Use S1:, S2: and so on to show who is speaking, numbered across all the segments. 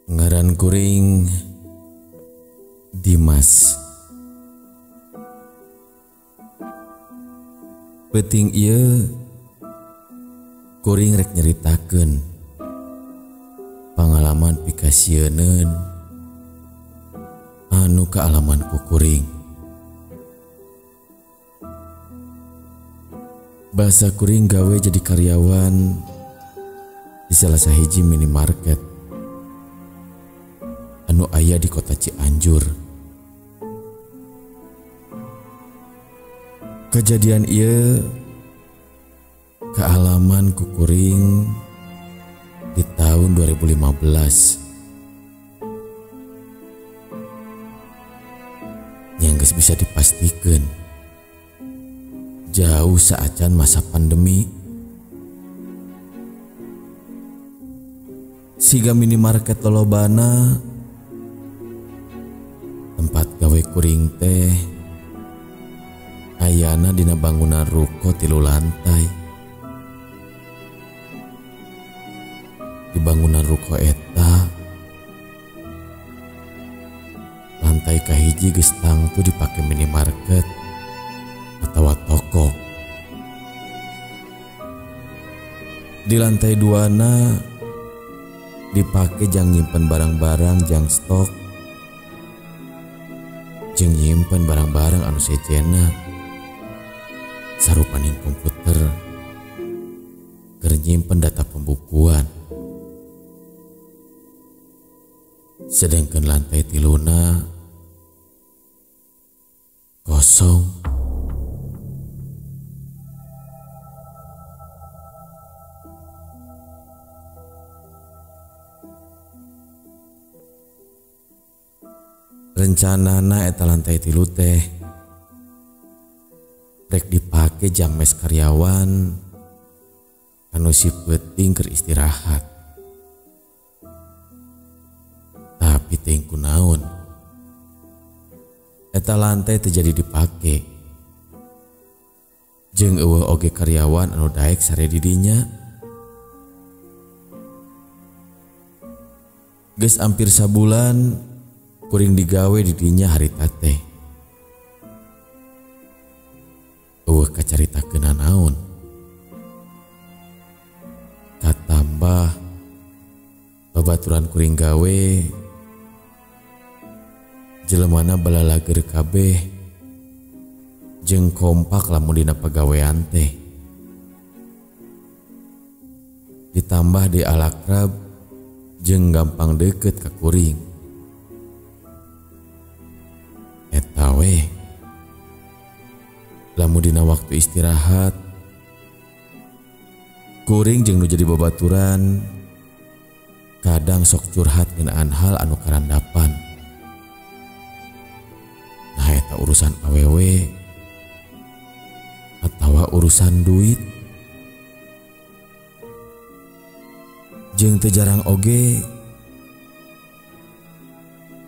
S1: Ngaran kuring Dimas. Peuting ieu kuring rek nyeritakeun pangalaman pikasieuneun anu kaalaman ku kuring. Basa kuring gawe jadi karyawan di salah sahiji minimarket anu aya di kota Cianjur. Kejadian ieu kaalaman ku kuring di tahun 2015. Yang geus bisa dipastikan jauh saacan masa pandemi. Siga minimarket lolobana tempat gawe kuring teh ayana dina bangunan ruko 3 lantai. Di bangunan ruko eta lantai kahiji geus tangtu dipake minimarket atawa toko. Di lantai 2 na dipake jang nyimpen barang-barang jang stok jeung nyimpen barang-barang anu sejena sarupaning komputer keur nyimpen data pembukuan. Sedangkan lantai 3 na kosong. Rencanana eta lantai 3 teh rek dipake jang mes karyawan anu si peuting keur istirahat. Tapi teuing kunaon eta lantai teu jadi dipake. Jeung eueuh oge karyawan anu daek sare di dinya. Geus hampir sabulan kuring digawe di dinya harita teh. Eueuh kacaritakeun naon. Katambah babaturan kuring gawe jelemana balalager kabeh jeung kompak lamun dina pagawean teh. Ditambah di alakrab jeung gampang deket ka kuring. Eta we lamun dina waktu istirahat kuring jeung nu jadi babaturan kadang sok curhat ngeunaan hal anu karandapan. Nah eta urusan awewe atawa urusan duit. Jeung teu jarang oge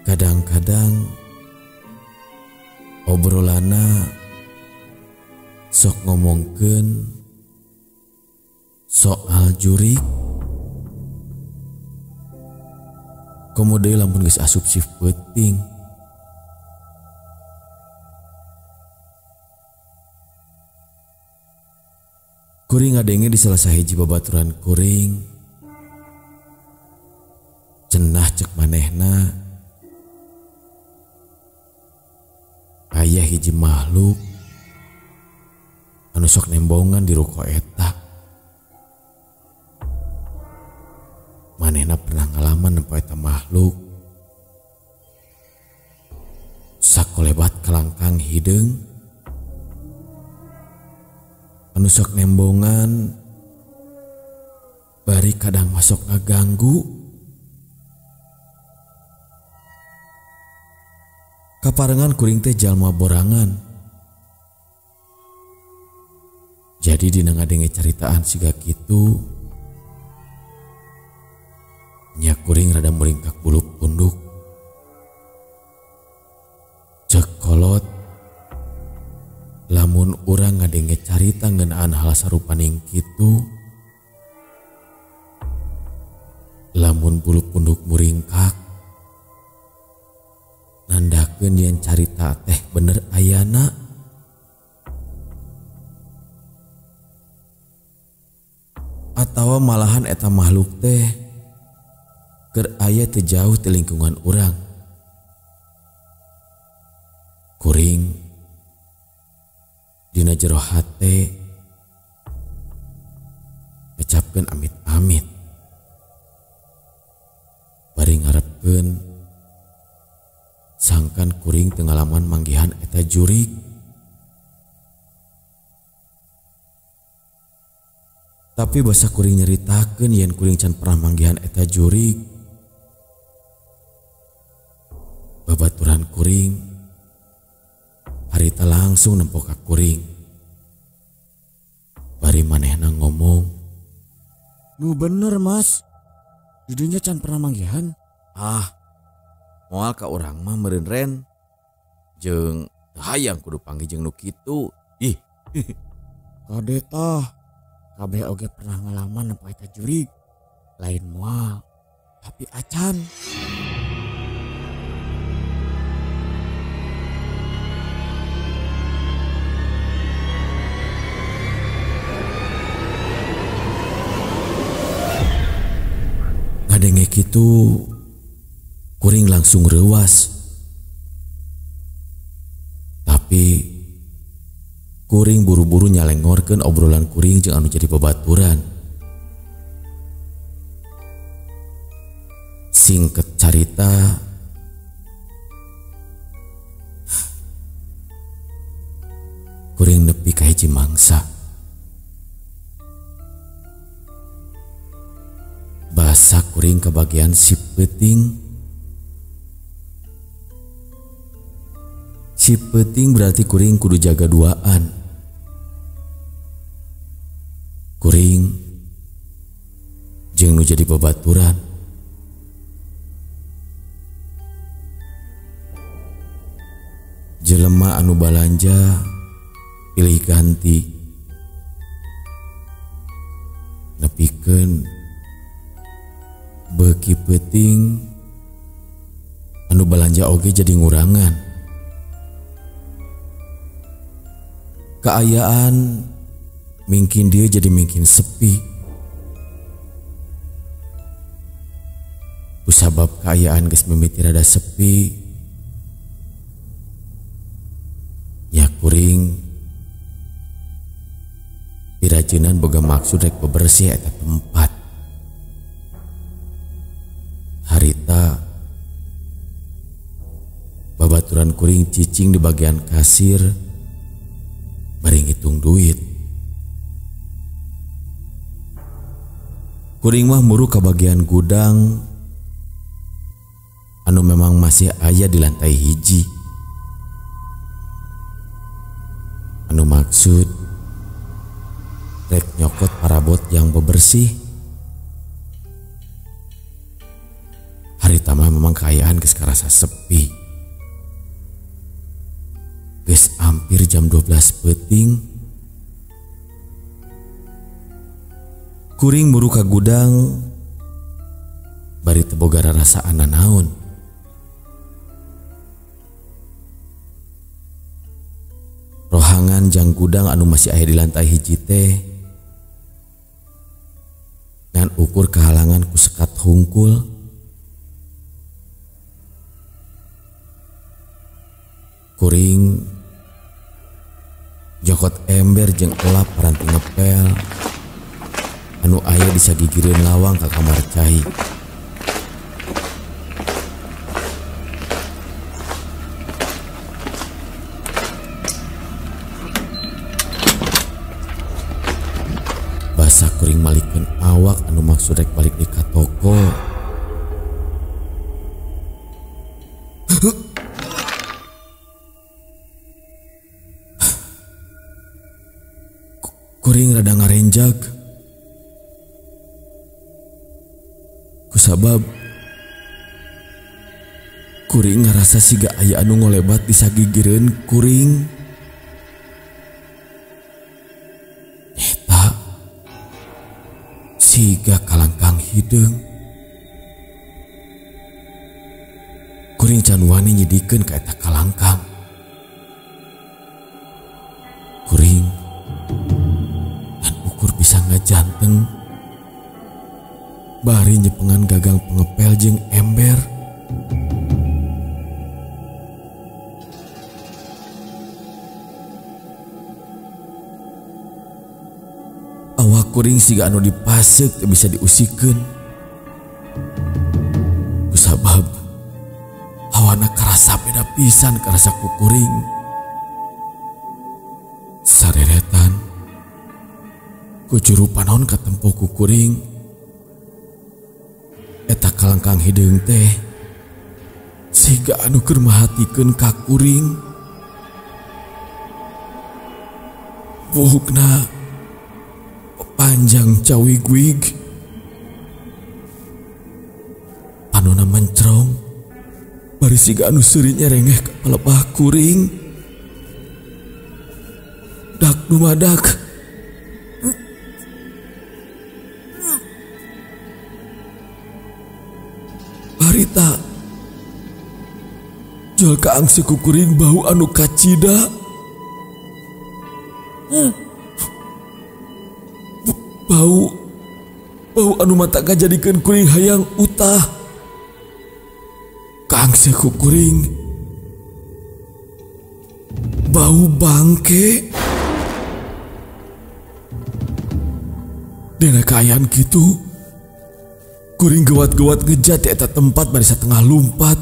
S1: kadang-kadang obrolana sok ngomongkeun soal jurik. Komo deui lamun geus asup shift peuting. Kuring ngadenge di salah sahiji babaturan kuring. Cenah cek manehna aya hiji makhluk anu sok nembongan di ruko eta. Manehna pernah ngalaman nempo eta makhluk sakolebat kalangkang arang hideung anu sok nembongan bari kadang masuk ngaganggu. Kaparengan kuring teh jalma borangan. Jadi dina ngadenge caritaan siga kitu nya kuring rada muringkak bulu punduk. Cek kolot lamun urang ngadenge carita ngeunaan hal sarupaning kitu, lamun bulu punduk muringkak nandakeun yen carita teh bener ayana. Atawa malahan eta makhluk teh keur aya teu jauh ti lingkungan urang. Kuring dina jero hate ngecapkeun amit-amit bari ngarepkeun sangkan kuring teu ngalaman manggihan eta jurig. Tapi basa kuring nyeritakeun yen kuring can pernah manggihan eta jurig, babaturan kuring harita langsung nempo ka kuring. Bari manehna ngomong,
S2: "Nu bener mas, didinya can pernah manggihan."
S1: Ah, moal ka urang mah meureun ren jeung hayang kudu panggih jeung nu kitu. Ih.
S2: Kade tah, kabeh oge pernah ngalaman nempo eta jurig. Lain moal, tapi acan.
S1: Ngadenge kitu kuring langsung reuas. Tapi kuring buru-buru nyalengorkeun obrolan kuring jeung anu jadi babaturan. Singket carita, kuring nepi ka hiji mangsa. Basa kuring kebagian si peuting. Si peuting berarti kuring kudu jaga duaan. Kuring jeung nu jadi babaturan. Jelema anu balanja pilih ganti, nepikeun beuki peuting anu balanja oge jadi ngurangan. Kaayaan mingkin dia jadi mingkin sepi. Kusabab kaayaan geus mimiti rada sepi, nya kuring pirajenan boga maksud rek bebersih eta tempat. Harita babaturan kuring cicing di bagian kasir bari ngitung duit. Kuring mah muru ka bagian gudang anu memang masih aya di lantai hiji. Anu maksud rek nyokot parabot yang bebersih. Harita mah memang kaayaan geus karasa sepi. Geus hampir jam 12 peuting. Kuring buru ka gudang bari teu boga rarasaan nanaon. Rohangan jang gudang anu masih aya di lantai hiji teh ngan ukur kehalangan ku sekat hungkul. Kuring jokot ember jeung elap paranti ngepel anu aya di sagigireun lawang ka kamar cai. Basa kuring malikeun awak anu maksud rek balik di ka toko. Kuring rada ngarenjag. Kusabab kuring ngarasa siga aya anu ngolebat di sagigireun kuring. Eta siga kalangkang hideung. Kuring can wani nyidikeun ka eta kalangkang. Kuring dan ukur bisa ngajanteng bari nyepengan gagang pengepel jeung ember. Awak kuring siga anu dipaseuk teu bisa diusikeun. Kusabab hawana karasa beda pisan karasa ku kuring. Sareretan ku juru panon katempo ku kuring. Eta kalangkang hideung teh siga anu keur mahatikeun ka kuring. Buhukna panjang cawigwig, panona mencrong, bari siga anu seuri nyerengeh ka palebah kuring. Dak dumadak harita jual kaangse ku kuring bau anu kacida. Bau bau anu mata kajadikeun kuring hayang utah. Kaangse ku kuring bau bangke. Dina kaayaan kitu kuring gewat-gewat ngejat di eta tempat bari satengah lumpat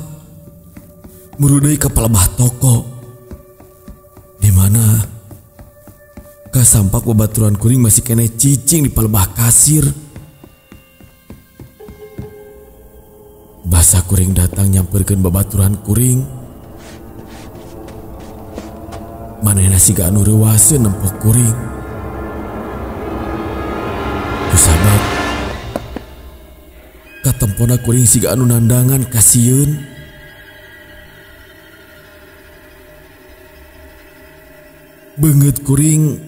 S1: merudai ka palebah toko, di mana kasampak babaturan kuring masih kene cicing di palebah kasir. Basa kuring datang nyamperkeun babaturan kuring. Manehna siga anu reuwaseun nempo kuring. Kusabab katempona kuring siga anu nandangan kasieun. Beungeut kuring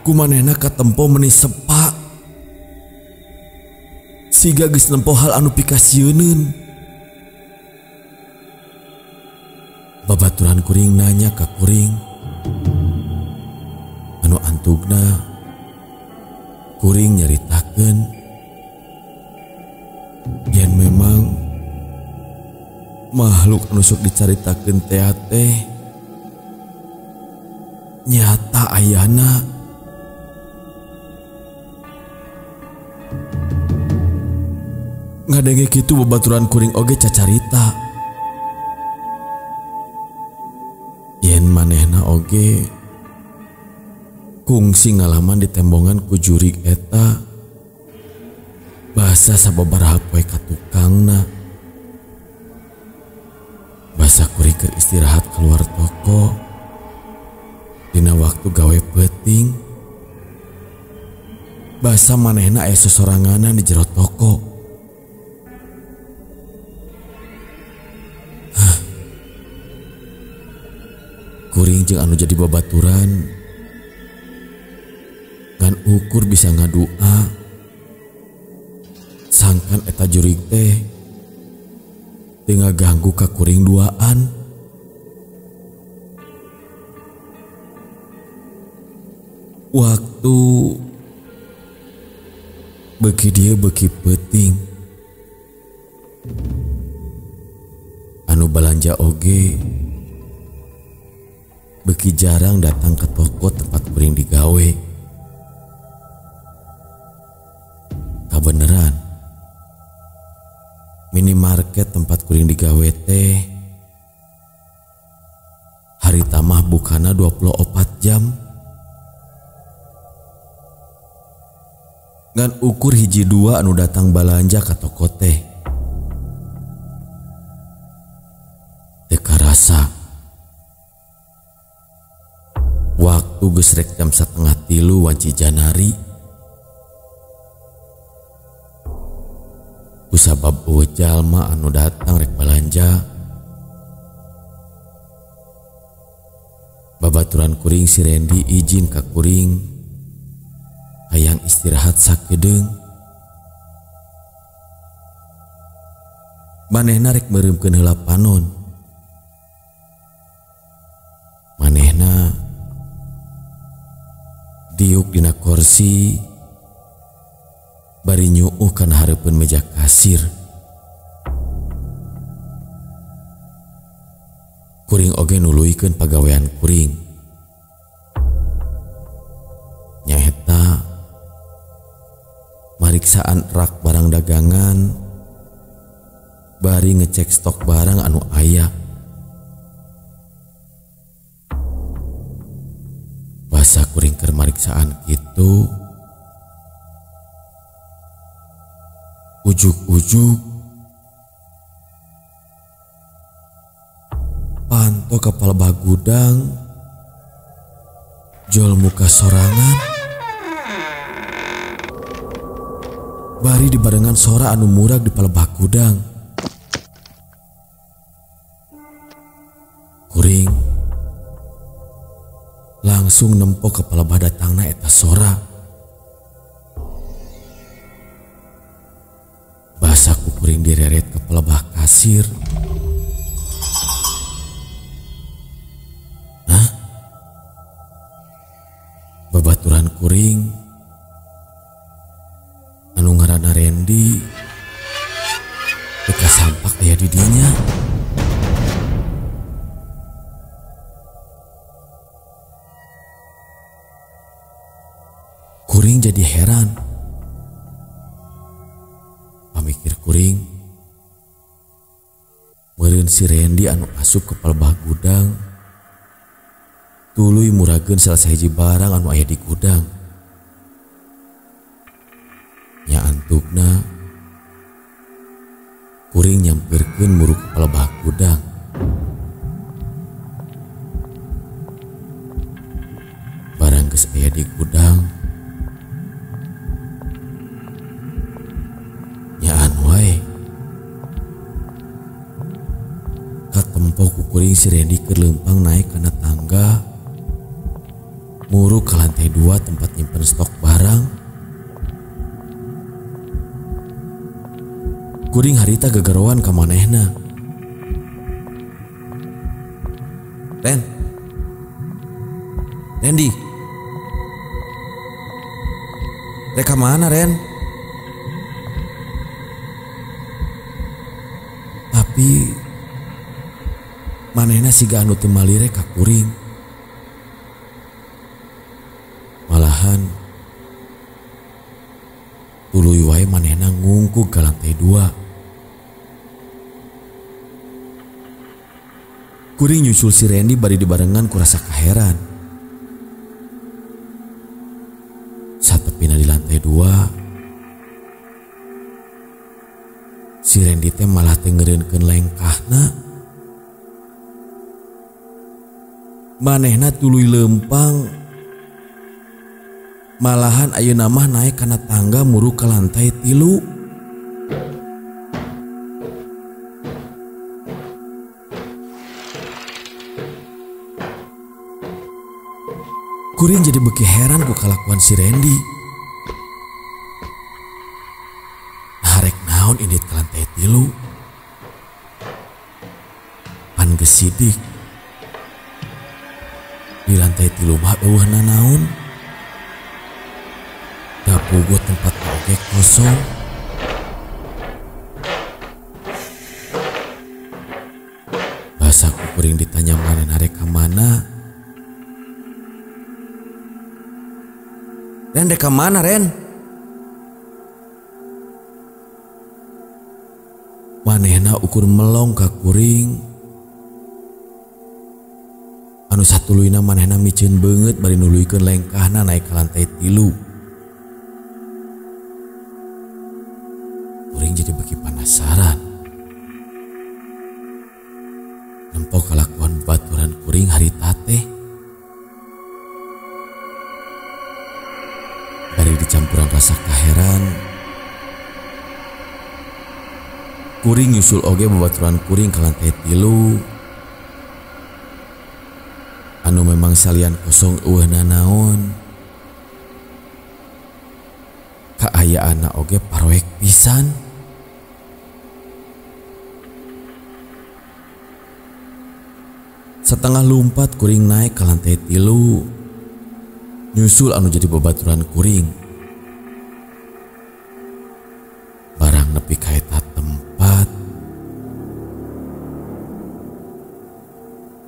S1: kumanehna katempo meni sepa, siga geus nempo hal anu pikasieuneun. Babaturan kuring nanya ka kuring, anu antugna kuring nyaritakeun yen memang makhluk anu sok dicaritakeun teh nyata ayana. Ngadenge kitu babaturan kuring oge cacarita yen manehna oge kungsi ngalaman di tembongan ku jurig eta basa sababaraha poe ka tukangna. Basa kuring keur istirahat keluar toko dina waktu gawe peuting. Basa manehna aya sosoranganan di jero toko. Kuring jeung anu jadi babaturan ngan ukur bisa ngadua sangkan eta jurig teh teu ngaganggu ka kuring duaan. Waktu beuki dieu beuki peuting, anu balanja oge beuki jarang datang ke toko tempat kuring digawe. Kabeneran minimarket tempat kuring digawe teh hari tamah bukana 24 jam. Ngan ukur hiji dua anu datang balanja ka toko teh. Teu karasa waktu geus rek jam 2:30 wanci janari. Kusabab eueuh jalma anu datang rek balanja, babaturan kuring si Randy izin ka kuring hayang istirahat sakedeung. Manehna rek meureumkeun heula panon. Manehna diuk dina kursi bari nyuuh kana hareupeun meja kasir. Kuring oge nuluykeun pagawean kuring. Nyaeta mariksaan rak barang dagangan bari ngecek stok barang anu aya. Basa kuring keur mariksaan kitu, ujug-ujug panto kapal bagudang jol muka sorangan bari dibarengan sora anu murag di palebah gudang. Kuring langsung nempo ke palebah datangna eta sora. Basa ku kuring direret ke palebah kasir. Hah? Babaturan kuring anu ngaranna Randy teu kasampak aya di dinya. Kuring jadi heran. Pamikir kuring meureun si Randy anu asup ke palebah gudang tuluy murageun salah sahiji barang anu aya di gudang. Nya antukna kuring nyamperkeun muruk ke palebah gudang. Barang geus aya di gudang, nyaan wae katempo ku kuring si Randy keur leumpang naik kana tangga muruk ke lantai 2 tempat nyimpen stok barang. Kuring harita gegeroan ka manehna. Ren, Randy, rek ka mana Ren? Tapi manehna siga anu teu malire ka kuring. Malahan tuluy wae manehna ngungkug ka lantai 2. Kuring nyusul si Randy bari dibarengan ku rasa kaheran. Satepina di lantai 2, si Randy teh malah teu ngeureunkeun lengkahna. Manehna tuluy leumpang, malahan ayeuna mah naik kana tangga muruk ka lantai 3. Kuring jadi beuki heran ku kalakuan si Randy. Nah, rek naon indit ka lantai 3? Pan geus sidik. Di lantai 3 mah eueuh nanaon. Da puguh tempat oge kosong. Basa ku kuring ditanya manehna rek ka mana? Ren, rek ka mana Ren? Manehna ukur melong ka kuring. Anu satuluyna manehna miceun beungeut bari nuluykeun lengkahna naik ka lantai 3. penasaran. Nempo kalakuan baturan kuring harita teh. Bari dicampuran rasa kaheran, kuring nyusul oge babaturan kuring ka lantai 3 anu memang salian kosong eueuh nanaon. Kaayaanna oge paroek pisan. Setengah lumpat kuring naik ke lantai 3, nyusul anu jadi babaturan kuring. Barang nepi ka eta tempat,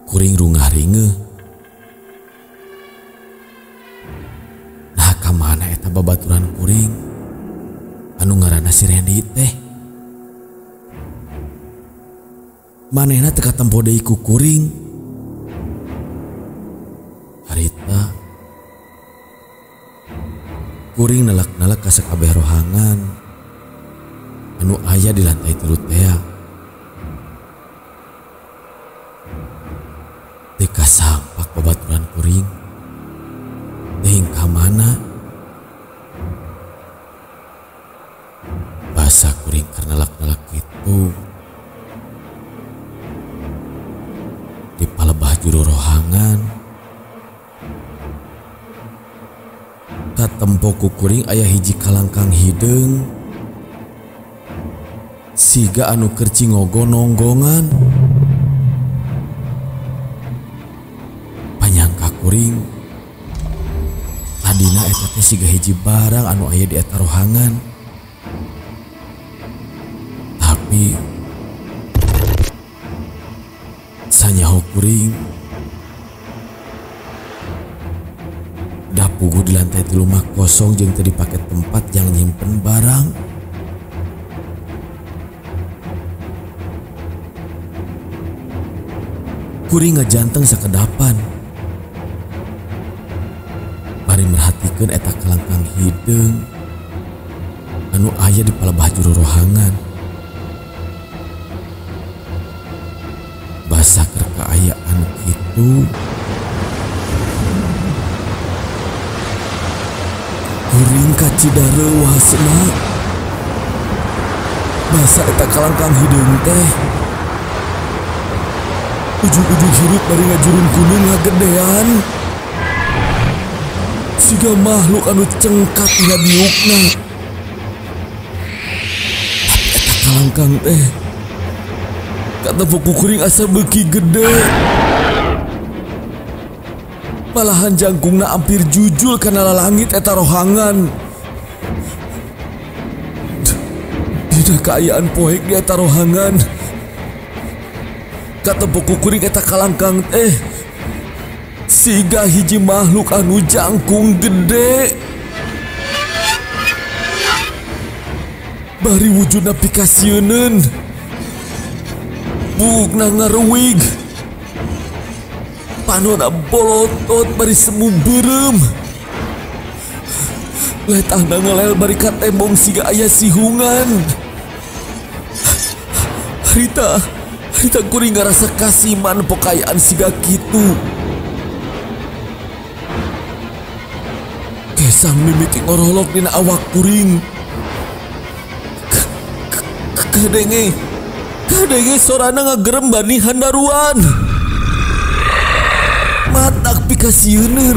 S1: kuring rungah ringeuh. Nah, ka mana eta babaturan kuring anu ngaranna si Randy teh? Manehna teu katempo deui ku kuring. Harita kuring nalak-nalak ka sakabeh rohangan anu aya di lantai 3 tea. Teu kasampak babaturan kuring. Teuing ka mana? Basa kuring keur nalak-nalak kitu, di palebah juru rohangan katempo ku kuring aya hiji kalangkang hideung siga anu keur cingogo nonggongan. Panyangka kuring tadina eta teh siga hiji barang anu aya di eta rohangan. Tapi sanyaho kuring dah puguh di lantai 3 mah kosong jeung teu dipake tempat yang nyimpen barang. Kuring ngajanteng sakedapan bari merhatikeun eta kalangkang hideung anu aya di palebah juru rohangan. Basa keur kaayaan kitu, kuring kacida reuasna. Basa eta kalangkang hideung teh ujug-ujug hirup bari ngajurun gunung ngagedean, siga makhluk anu cengkat dina diukna. Tapi eta kalangkang teh katempo ku kuring asa beuki gede, malahan jangkungna hampir jujul kana lalangit eta rohangan. Dina kaayaan poek di eta rohangan, katempo ku kuring eta kalangkang teh siga hiji makhluk anu jangkung gede, bari wujudna pikasieuneun, buukna ngaruwig, panona bolotot bari semu beureum, letahna ngelel bari katembong siga aya sihungan. Harita harita kuring ngarasa kasiman pokayaan siga kitu. Kesang mimiti ngorolok dina awak kuring. Kadenge kadenge sorana ngagerem bani handaruan. Matak pikasieuneun.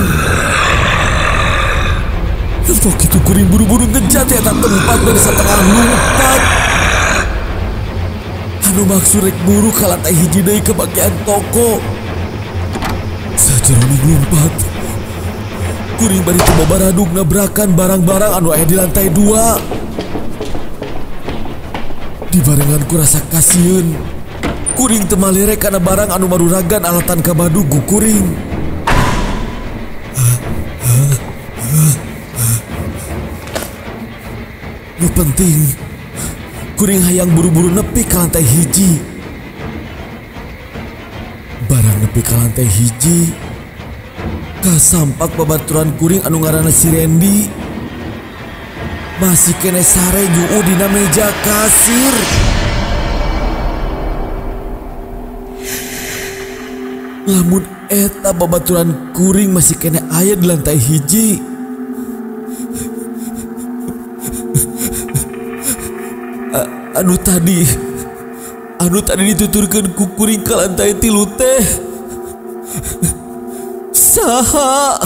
S1: Tempo kitu kuring buru-buru ngejat eta tempat bari satengah lumpat. Anu maksud rek buru ka lantai 1 deui ke bagian toko. Sajeroning lumpat, kuring bari teu babaradug nabrakan barang-barang anu aya di lantai 2. Dibarengan ku rasa kasieun, kuring teu malere kana barang anu maruragan alatan kabadug ku kuring. Nu penting kuring hayang buru-buru nepi ka lantai 1. Barang nepi ka lantai 1, kasampak babaturan kuring anu ngaranna si Randy masih kene sare nyuu dina meja kasir. Lamun eta babaturan kuring masih kene aya di lantai hiji. Anu tadi dituturkeun ku kuring ka lantai 3 teh. Saha?